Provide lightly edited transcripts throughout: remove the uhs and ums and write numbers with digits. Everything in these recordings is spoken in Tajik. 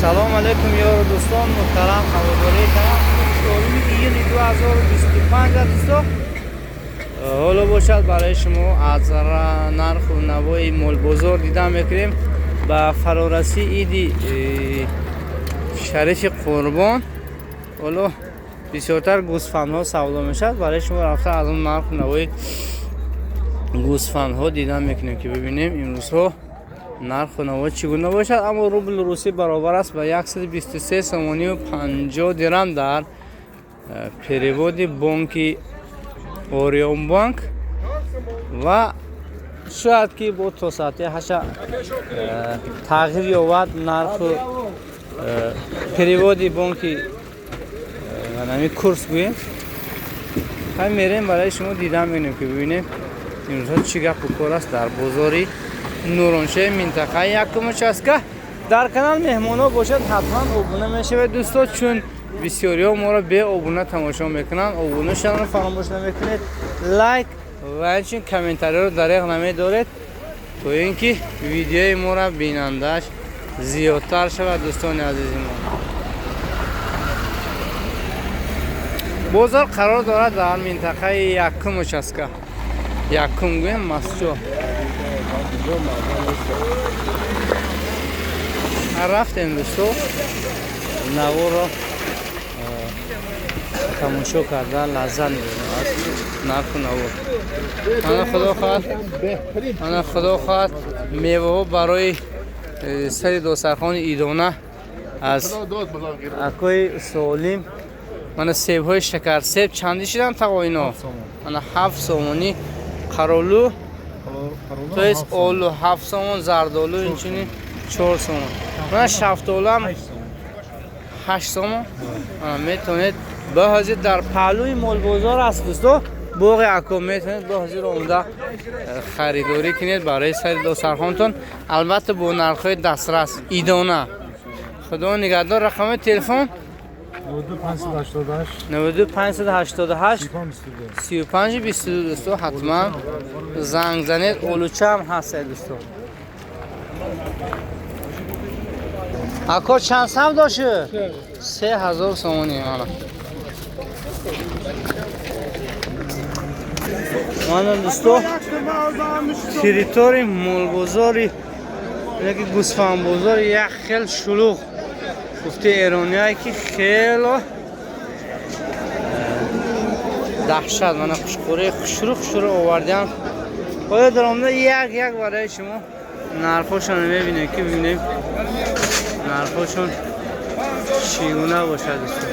Салом алейкум, ёру дӯстон, муҳтарам ҳаводории канал. 4 июни 2025 дӯсто. Ҳоло бошад, барои шумо аз нарху навои молбозор дида мекунем. Ба фарорасии иди шарифи Қурбон ҳоло бисёртар гӯсфандҳо савдо мешавад. Барои шумо рафта аз он нарху навои гӯсфандҳо дида мекунем, ки бибинем, имрӯзҳо нарху наво чӣ гуна бошад. Аммо рубли русӣ баробар аст ба 123 сомонию 50 дирам дар переводи бонки Ориёнбанк. Ва шояд ки бо то соати 8 тағйир ёбад нарху переводи бонки, ҳамин курс гӯем. Ҳай, мерем, барои шумо дида мекунем, ки бибинем, имрӯзҳо чӣ гапу кор аст дар бозори Нуроншои минтақаи якум участка. Дар канал меҳмонҳо бошад, ҳатман обуна мешавед, дӯсто, чун бисёриҳо моро беобуна тамошо мекунанд. Обуна шуданро фаромӯш намекунед, лайк ва инчунин комментариёро дареғ намедоред, то ин ки видеои моро бинандааш зиёдтар шавад. Дӯстони азизи мо, бозор қарор дорад дар минтақаи якум участка, якум гӯем, Мастчо. Рафтем, дӯсто, наворо тамошо карда лаззат мебарем аз нарху наво. Ана, худо хоҳад, ана, худо хоҳад, меваҳо барои сари дастархони идона аз акои Солим. Мана себҳои шакарсеб чандӣ шидан, тағо, ино? Ана, 7 сомонӣ. Қаролу, то есть олу, 7 сомон, зардолу инчунин 4 сомон. Мана шафтолуам 8 сомон. Метавонед ба ҳозир, дар паҳлӯи молбозор аст, дӯсто, боғи ако. Метавонед ба ҳозир омда харидорӣ кунед барои сари дастархонтон, албатта бо нархҳои дастрас, идона. Худо нигаҳдор. Рақами телефон? 92 588 35 22. Дӯсто, ҳатман занг занед. Олучаам ҳаст, дӯсто. Ако, чанд сам дошт? 3000 сомонӣ. Мана, мана, дӯсто, территории молбозори яки гӯсфандбозор як хел шулуғ. Гуфти эронияе, ки хело даҳшат. Мана хушқӯраи хушрӯ хушрӯ овардиам. Оё даромада як як барои шумо нархҳошонро мебинем, ки бибинем, нархҳошон чӣ гуна бошад, дӯсто.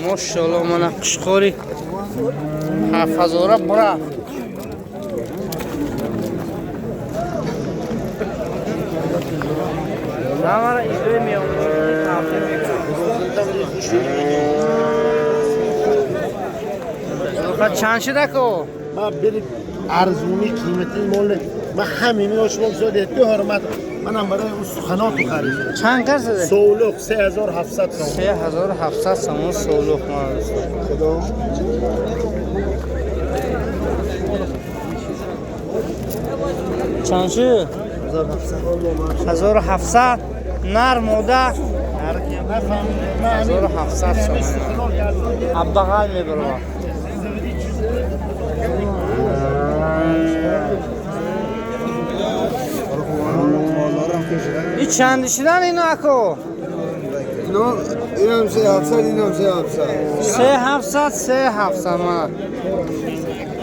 Мошалло, мана қушқори 7000-а бура. Намара идои меомӯзӣ. Чанд шуда ко? Ма бери арзуни қимати мол, ма ҳамин шумо зоде ду ҳурмат, манам барои ӯ суханоту харид. Чанд кас зада? Совлуқ 3700 сом. 3700 сомон совлуқ, мана, дӯсто. Худо. Чанд шуд? 1700. Нар, мода? 1700 сомон. Абдағал мебарова. И чанди шудан ино, ако? اینم 3700 اینم 3700 3700 3700 mana.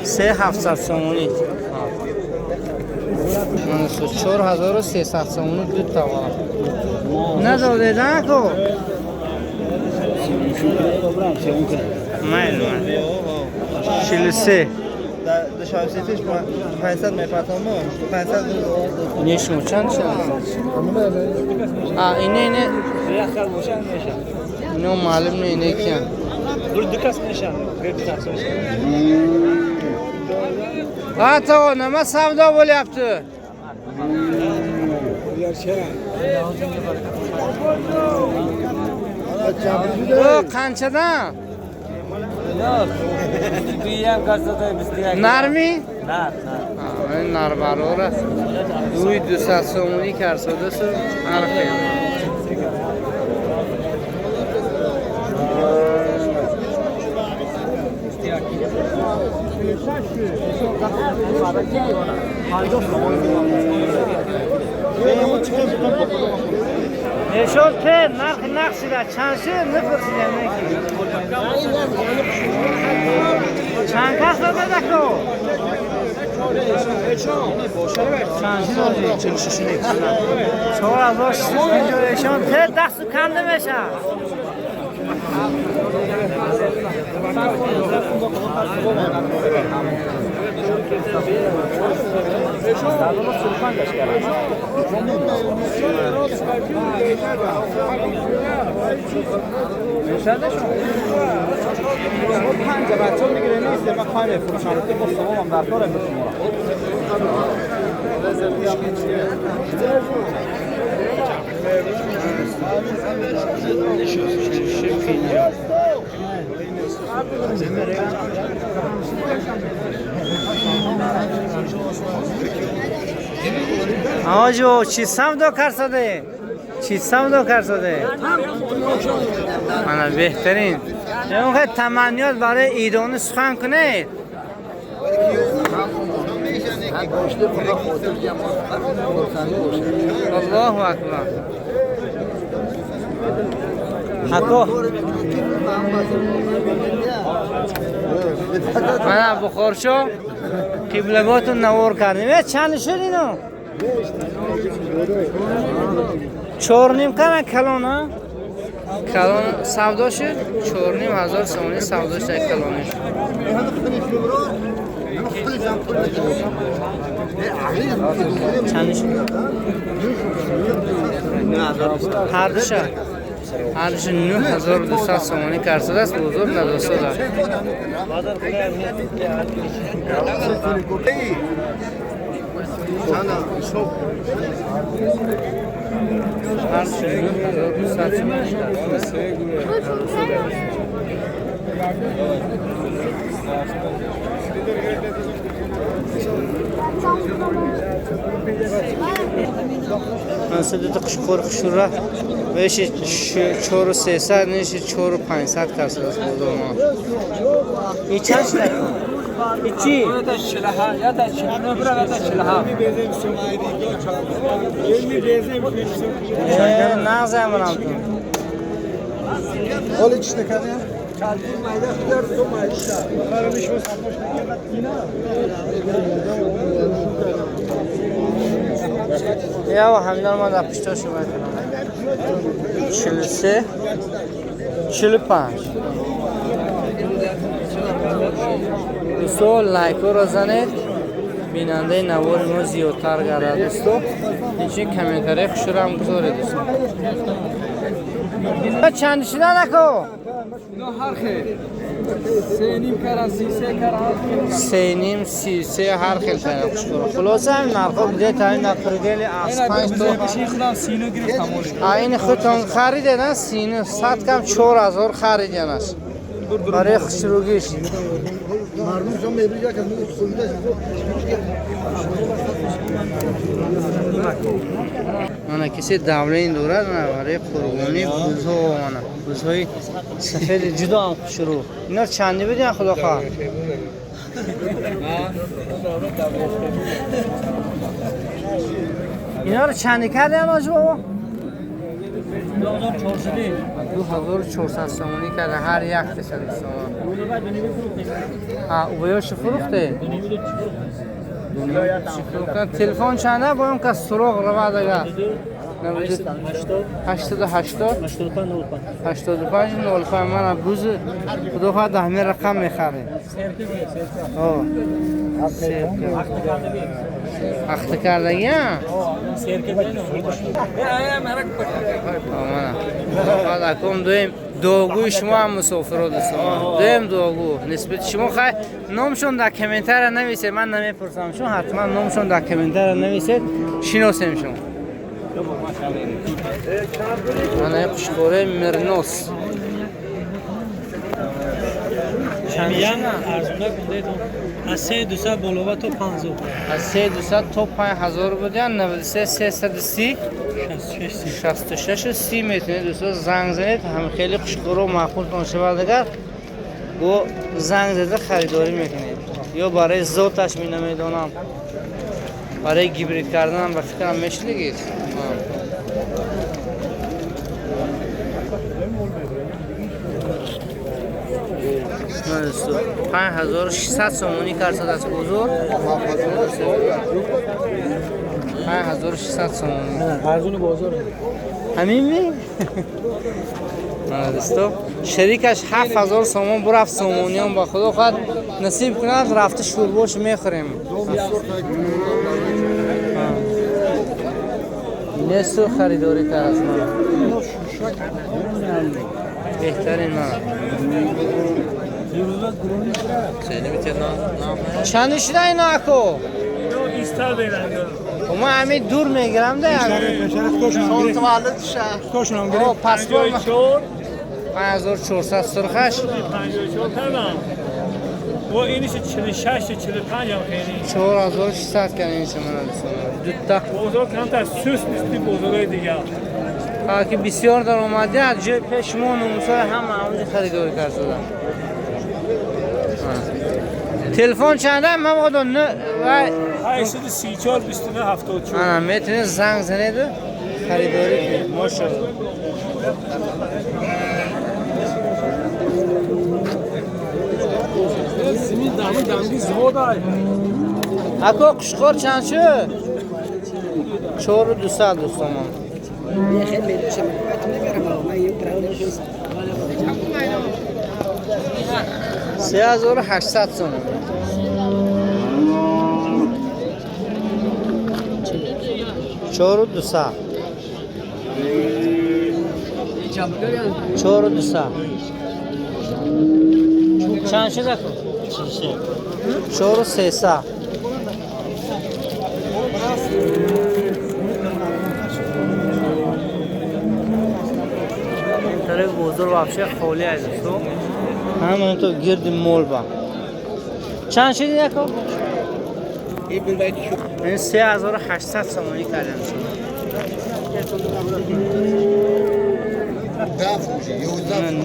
3700 сомонӣ. Mana shu 4300 сомонӣ ду та mana. Надодед ку? Майл майл. 43. دوشنبه 500 میپرتم 500. Не шумо чанд шуд? А ине ине ино маълум не ине киян. Ду кас мешан. Ата nima savdo bo'lyapti? Bu qanchadan? Нарми? Нар. Нар барор аст. Дуи 200 сомонӣ карсодасу ҳар хел. Нишон те нархи нақшида чанд шуд напурсидем неки. Чанд кас додадаку? Чанд шуд? 4650 эшон те дасту канда мешавад. Оҷо чӣ савдо карсаде? Чӣ савдо карсаде? Мана беҳтарин. Ягон таманниёт барои идона сухан кунед. Аллоҳу акбар. Ако мана бухоршо қиблагоҳтон навор кардем. Э чанд шуд ино? 4.5 кана калон, а? Калон савдо шуд? 4.5 ҳазор сомонӣ савдо шуд калониш. Чанд шуд? Ҳардуша. Ҳардуша 9200 сомонӣ карсадааст, бозор надостада. Ҳардуша 9200 сомонӣ карсадааст. Ман дута қушқор хушура веши 4300 неши 4500 касадааст бозор мо. И чанд шуда? И чӣ? Нағз амрам ту. حالا چی نکردیم؟ Я ҳаминар ман дар пушто шума 43 45. Дӯсто, лайкҳоро занед, бинандаи навори мо зиёдтар гардад. Дӯсто, инчунин комментарияи хушро ҳам гузоред. Дӯсто, чанд шуда нако? Ҳар хел. 3.5 каран, 33 каран. 3.5, 33 ҳар хел кардам хушкӯро. Хулоса ҳамин нархҳо где-то ҳамин дар пределе аз 5 то Худам сину гирифтам. А ин худтон харидед, а? Сину сад кам 4000 харидянаш. Барои хушрӯгиш. مردم شما میبینید که از خونده Мана кисе давлин дорад, мана барои қурбонӣ бузҳо, мана бузҳои сафеди ҷудо ҳам хушрӯ. Ино чанди будиян худо хоҳад? Инаро чанди кардиям ҳоҷи бобо? 2400 сомонӣ карда ҳар якташа дӯстон. Убоёши фурӯхте? Телефон чанда? Бо он кас суроғ равад агар. 88 85 05. Мана буз худо хоҳад ҳамин рақам мехарем. Ахта кардагӣ? Аком дуем дуогӯи шумо ҳам мусофиро дӯстон. Дуем дуогӯ нисбати шумо. Хай номшон дар комментария нависед, ман намепурсам шумо ҳатман номшон дар комментария нависед, шиносем шумо. Мана қушқораи Мирнос. Аз 3200 болова то 5000. Аз 3200 то 5000 будян. 93 330 66 30 метавонед дӯстон занг занед. Ҳам хеле қушқоро маъқултон шавад агар бо занг зада харидорӣ мекунед. Ё барои зоташ ми намедонам, барои гибрид карданам ба фикрам мешудагид. Панҷ 5600 сомонӣ карсад аз бозор. 5600 сомонӣ. Арзуни бозор. Ҳамин ми? Дӯсто, шерикаш 7000 сомон бурафт сомониён ба худо хоҳад насиб кунад рафта шӯрбош мехӯрем. Несу харидорӣ кард аз ман. Беҳтарин ман. Чанд шуда ино ако? Ма ҳамин дур мегирам да. Паспорт 5400 сурхаш. О иниш 46 45 ҳам хеле. 4600 кан иниш мана дӯстон. Дутта. Бозор камтар суст нисбати бозорҳои дигар. Ки бисёр даромадӣ аз ҷои пеш мо номусои ҳама ҳамонҷо харидорӣ кард шуда. Телефон чанда? Ман одам 834 29 74. Ана метавонед занг занеду харидорӣ кунед. Мошалло. Ако қушқор чанд шуд? 4200 дӯстонмон. 3800 сомон. 4200. 4200. Чанд шуд ако? 4300. Ин тараф бозор вообще холӣ аст дӯсто. Ҳама то гирди мол ба. Чанд шуд ако? Ин 3800 сомонӣ кардем.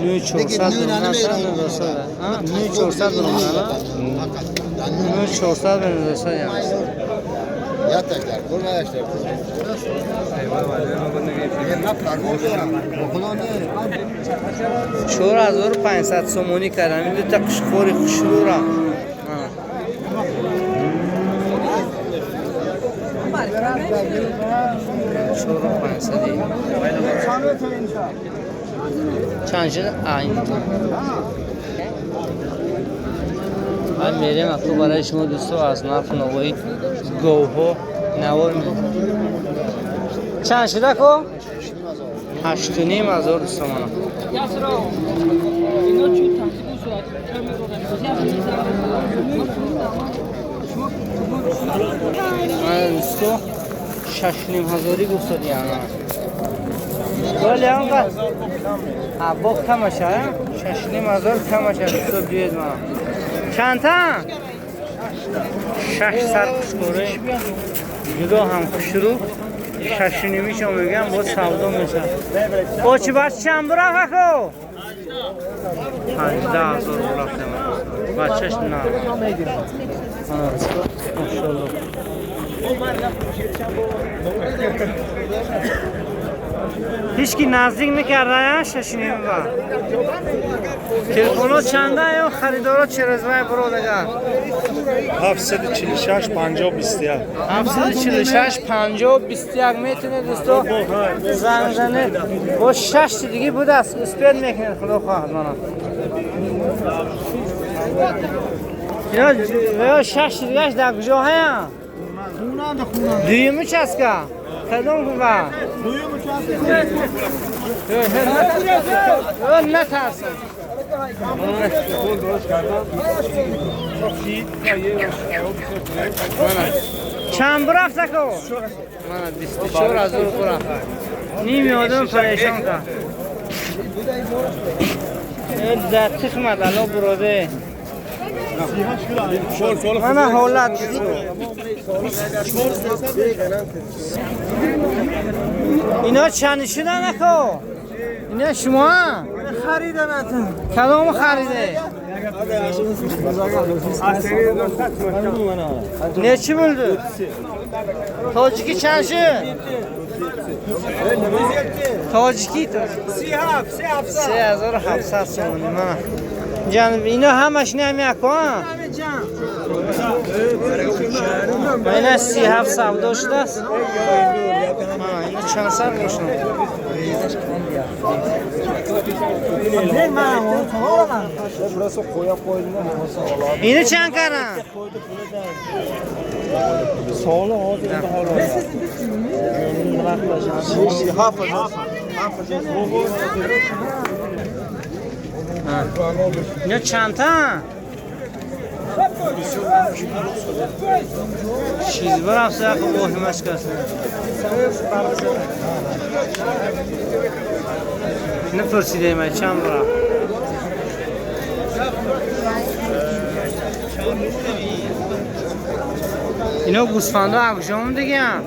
9400 9400 9400. 4500 сомонӣ кардам. Ин дута қушқори хушрӯра. Чанд шуд? Ман мерем аку барои шумо дӯсто аз нарху навои говҳо навор. Чанд шуд аку? 8500 сомона. Дӯсто 6500 гуфтад яна. Вале анга бо камаша, 6500 камаша дӯсто биёед ман. Чандта? 600 қушқори ҷудо ҳам хушрӯ 6,5-шо мегӯям боз савдо мешавад. Очи бач чанд бурафт ако? 18000 бурафт. Бачаш на. Машалло. Ҳеч ки наздик мекарда, шашиним ба. Телефонҳо чанда ё харидоро через вай биро дагар? 746 50 21. 746 50 21 метунед дӯсто занг занед. Бо шаш диги будааст, успед мекунед, худо хоҳад мана. Ё шаш дигаш дар куҷо ҳаян? Дуюми участка? Кадом ва? Натарсам. Чанд бурафт ако? Мана 24 000 бурафт. Ними одам парешон кард. Дақиқ мад ало буроде. Мана ҳолат. Ино чанд шудан ако? Ино шумо? Хариданатон. Кадом хариде? Нечи булду? Тоҷики чанд шуд? Тоҷики 3700 сомонӣ мана. Ҷаноб, ино ҳамаш нами ако? Ина 37 савдо шудааст. Мана, ино чанд сар бошанд? Ино чанд каранд? Ино чандта? Чиз бурафт яху воҳимаш каст. Напурсидем ай чанд бурафт. Ино гӯсфандо акҷом диган?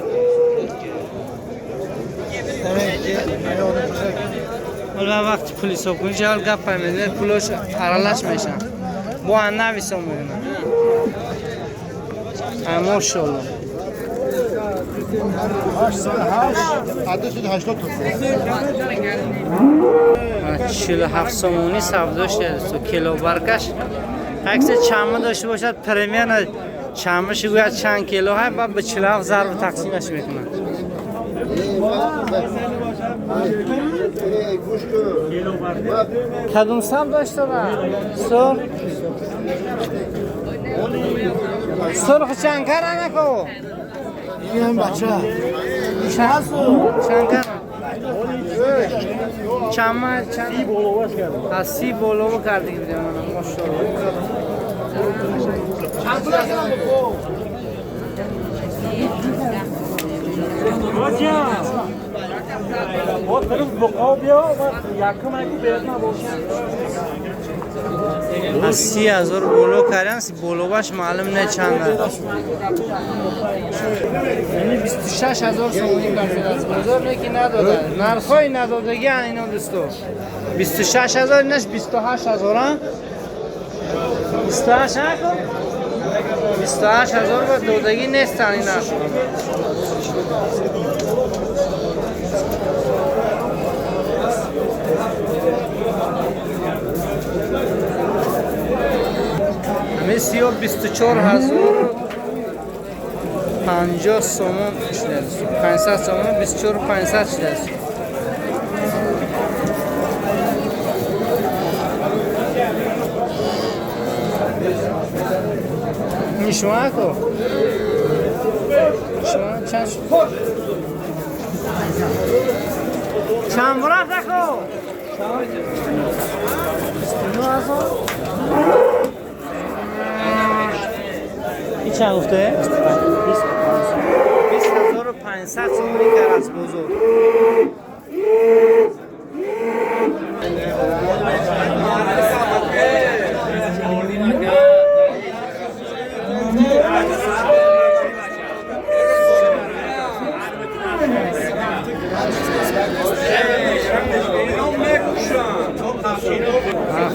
Ҳола вақти пул ҳисоб кунӣ ҷавол гап паймезанед, пулош аралаш мешаванд. Бо аннав ҳисоб мекунанд. Мошалло. 47 сомонӣ савдо шудааст. Килобаркаш акса чанма дошта бошад, примерно чанмаши гӯяд чанд кило ҳай, баъд ба 47 зарб тақсимаш мекунад. Кадом сам доштара? Сурх? Сурх чанд каран ако? Ин бача. Чанд каран? Чанма чанд? Аз 30 болова кардик будем мана, мошалло. Аз 30 000 боло кардан, боловаш маълум не чанд аст. Яъне 26 000 сомонӣ кардааст бозор, лекин надода. Нархҳои надодагиан ино дӯсто. 26 000, инаш 28 000, а? 28 ако? 28 000 ба додагӣ нестанд ин нарх. Ҳамин сиёҳ 24 050 сомон шудааст. 500 сомон 24 500 шудааст. Ин шумо ако? Шумо чанд шуд? Чанд бурафт ако? 29 000? Ин чанд гуфте? 20 500 сомонӣ кард аз бозор.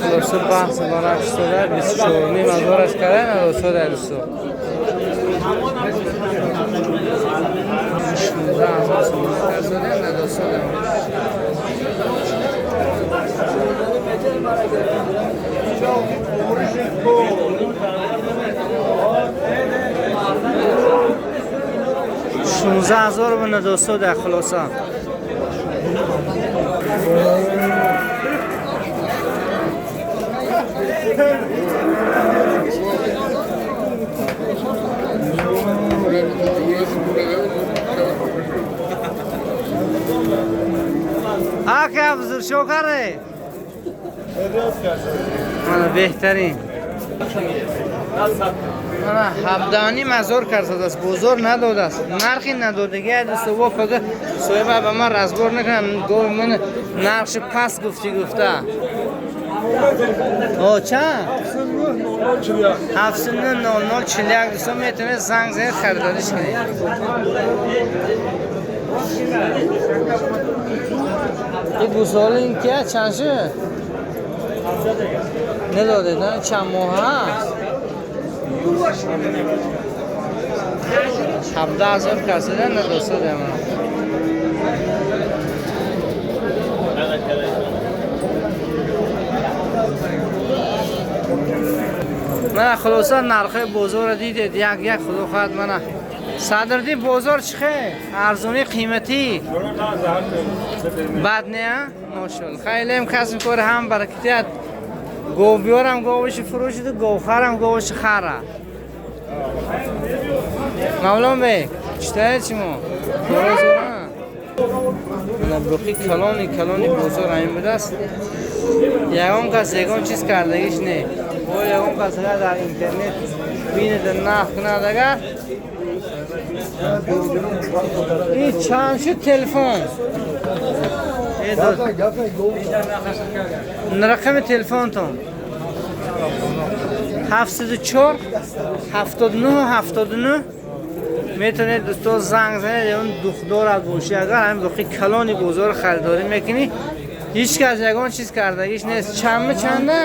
Хулоса баҳс барак шуда, 24 500 карда надоста дӯсто. 16 هزار سومونی کرده نداستاده. شونزده هزار و نداستاده خلاصه. آخه افزر شوکره من بهترین من هفدانی مزار کرده است بزرگ نداده است نرخی ندادگی دوست و فقط صاحب به من رزبار نکنم گفت من نرخش پس گفتی گفته او چند؟ 790041 دوستان میتونه زنگ زنید خریداریش کنید. این گوساله این که چند شد؟ نداده نه چند ماه هست؟ 17,000 کسی نداده من. من خلاصه نرخ بازار دیدید یک یک خدا خواهد من صدردی بازار چخه ارزونی قیمتی بد نه ماشاءالله خیلی هم کسب کار هم برکتیت گو بیارم گوش فروشید گوخرم گوش خره مولا بیگ چطوری چیمو من بخی کلانی کلانی بازار همین بوده است یگان کس یگان چیز کردگیش نه او یگان کس در اینترنت بینید نخ کند اگر این چند شد تلفن رقم تلفنتون 704 79 79 میتونید دوستا زنگ زنید اون دختر باشه اگر همین بخی کلانی بازار خریداری میکنی هیچ کس یگان چیز کردگیش نیست. چند چنده؟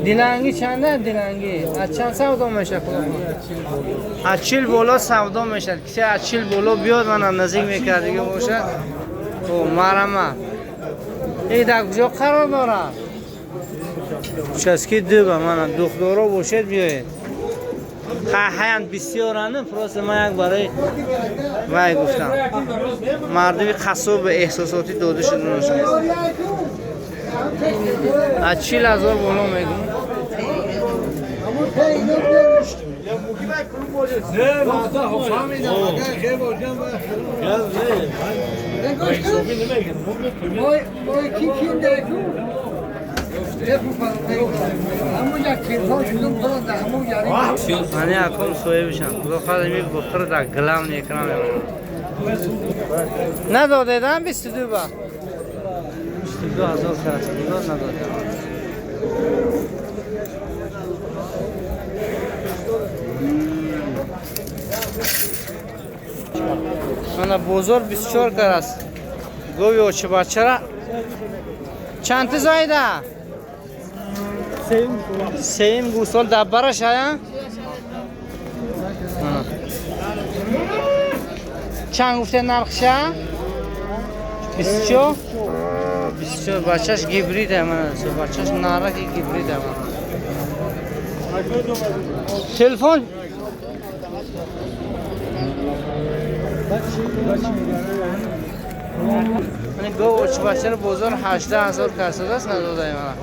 دیلنگی چنده؟ دیلنگی از چند سودا میشه خدا؟ از 40 بالا سودا میشه. کسی از 40 بالا بیاد منم نزدیک میکردگی باشه. خب مرحمت. این در کجا قرار داره؟ چسکی دو به من دخترها باشد بیایید. هیند بسیارند پروسه من یک برای وای گفتم مردمی قصاب احساساتی داده شده نشد. از 40,000 بالا میگم. من اکم صاحبشم خدا خواهد می بخور در گلم اکران نداده دم 22 با 22,000 کرد نداده. من بازار 24 کرد است. گوی اوچه بچه را چند تا زایده؟ سیم گوسال دبرش ها؟ چند گفته نرخشه؟ 24؟ 24 بچهش گیبریده من بچهش نرخی گیبریده من. تلفن من گو اوچ بچه بازار 18,000 کساده است نداده من.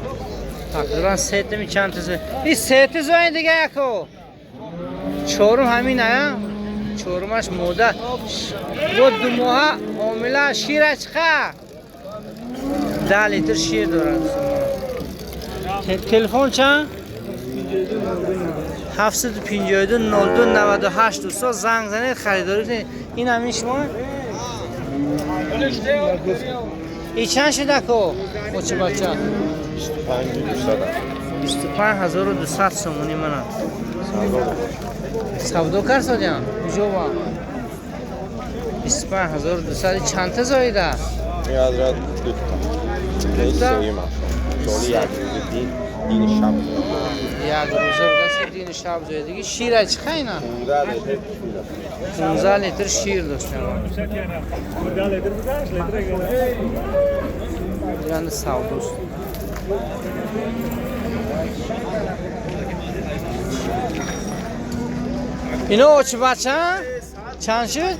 تقریبا سه تا چند تا این سه تا زاین دیگه یکو چهارم همین نه چهارمش موده با 2 ماه حامله شیرش چقدر 10 لیتر شیر دارد. تلفن چند؟ 752 02 98 دوستا زنگ زنید خریداری کنید. این همین شما؟ این چند شده کو؟ بچه بچه 25,200 سومونی منم سودا کرد سادیم کجا با 25,200 چند تا زایده؟ این حضرت دو تا سالی یک روزه دین شب یک روزه بوده دین شب زایدگی شیره چه خیلی نه؟ 15 литр шир дошт. Яъне савдост. Ино очи бача чанд шуд?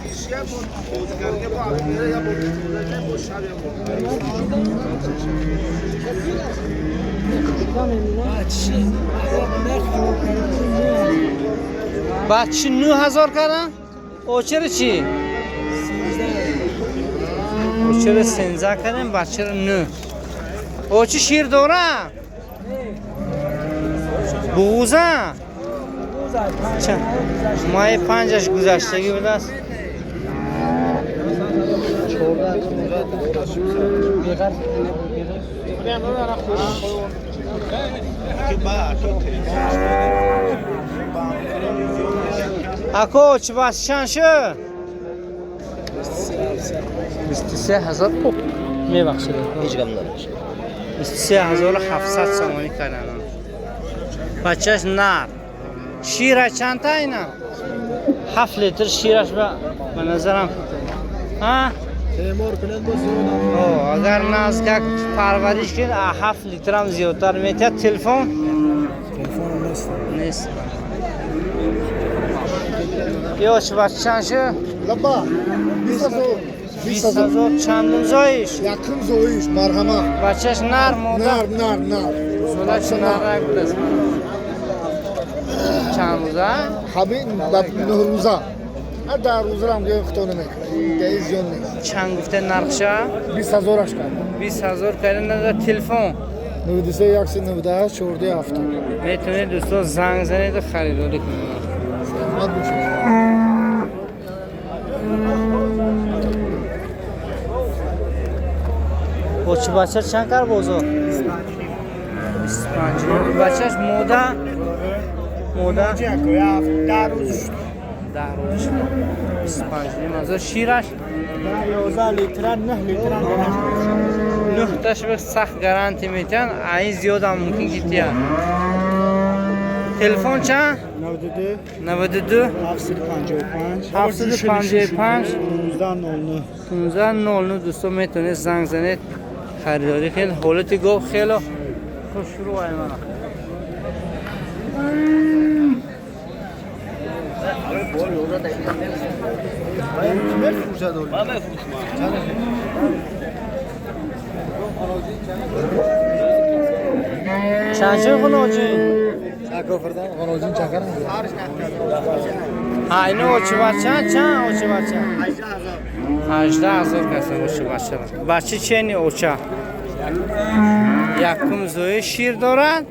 Бачи 9000 кардан? Очеро чӣ? Очеро 13 кардем, бачаро 9. Очи шир дора? Буғуза? Моҳи панҷаш гузаштагӣ будааст. Ако чӣ бас чанд шуд? 23000. Мебахшед. Ҳеҷ гап надошт. 23700 сомонӣ карданд. Бачаш нар. Шира чанд та ина? 7 литр шираш ба назарам. Ҳа? Агар наздик парвариш кунед, 7 литрам зиёдтар метиҳад. Телефон? Нест. Ё чӣ бач чанд шуд? Лаба 20000. 20000 чандум зоиш? Якум зоиш, марҳамат. Бачаш нар мода? Нар, нар, нар. Золаш нарак будааст. Чанд рӯза? Ҳамин 9 рӯза. Ҳар 10 рӯзарам гӯем хато намекунад. Гаи зиён нест. Чанд гуфта нархша? 20000-аш кардам. 20000 карда надора. Телефон? 93 198 14 70. Метавонед дӯстон занг занеду харидорӣ кунед. Саломат бошед. Очи бача чанд кар бозор? 25. Бачаш мода? Мода? 10 рӯз. 10 рӯз. 25 шираш? 11 литра, 9 литра. 9 таш сахт гарантия метиҳанд, ин зиёдам мумкин ки тиҳанд. Телефон чанд? 92 92 755 755 19 09. 19 09. Дӯстон метавонед занг занед, харидорӣ кунед. Ҳолати гов хело хушрӯ аймана. Чанд шуд ғуноҷин? Ғуноҷин чанд кардам? Ҳа, ино очи бача чанд? Очи бача 18000 касан очи бача. Бача чени оча? Якум зои шир дорад.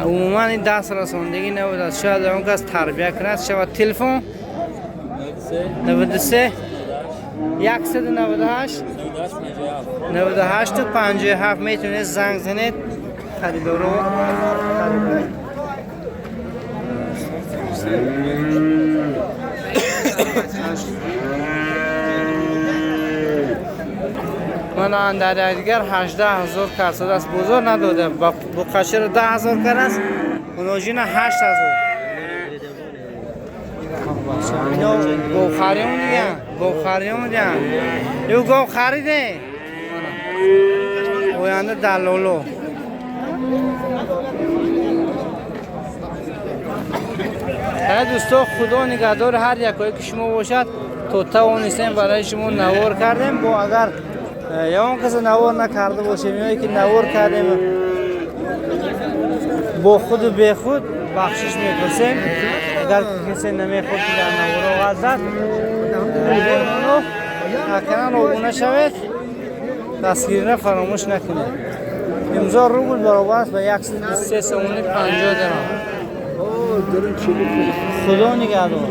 Умуман ин даст расондагӣ набудааст. Шояд он кас тарбия кунад. Шавад. Телефон 93 198 98 57. Метавонед занг занед, харидоро харидорӣ. Мана дар дигар 18000 кардааст. Бозор надода. Буқаширо 10000 кардааст. Ғуноҷина 8000. Ино говхариён диган, говхариён диган. Ю гов хариде. Оянда далоло. Дӯсто, худо нигаҳдори ҳар якое ки шумо бошад. То тавонистем барои шумо навор кардем. Бо агар ягон касе навор накарда бошем ё ки навор кардем бо худу бехуд, бахшиш мепурсем. Агар касе намехоҳд ки дар наворо ғазад, акнан обуна шавед, дастгирина фаромӯш накунед. Имзо рубл баробар аст ба 123 сомони 50 дирам. Худо нигаҳдор.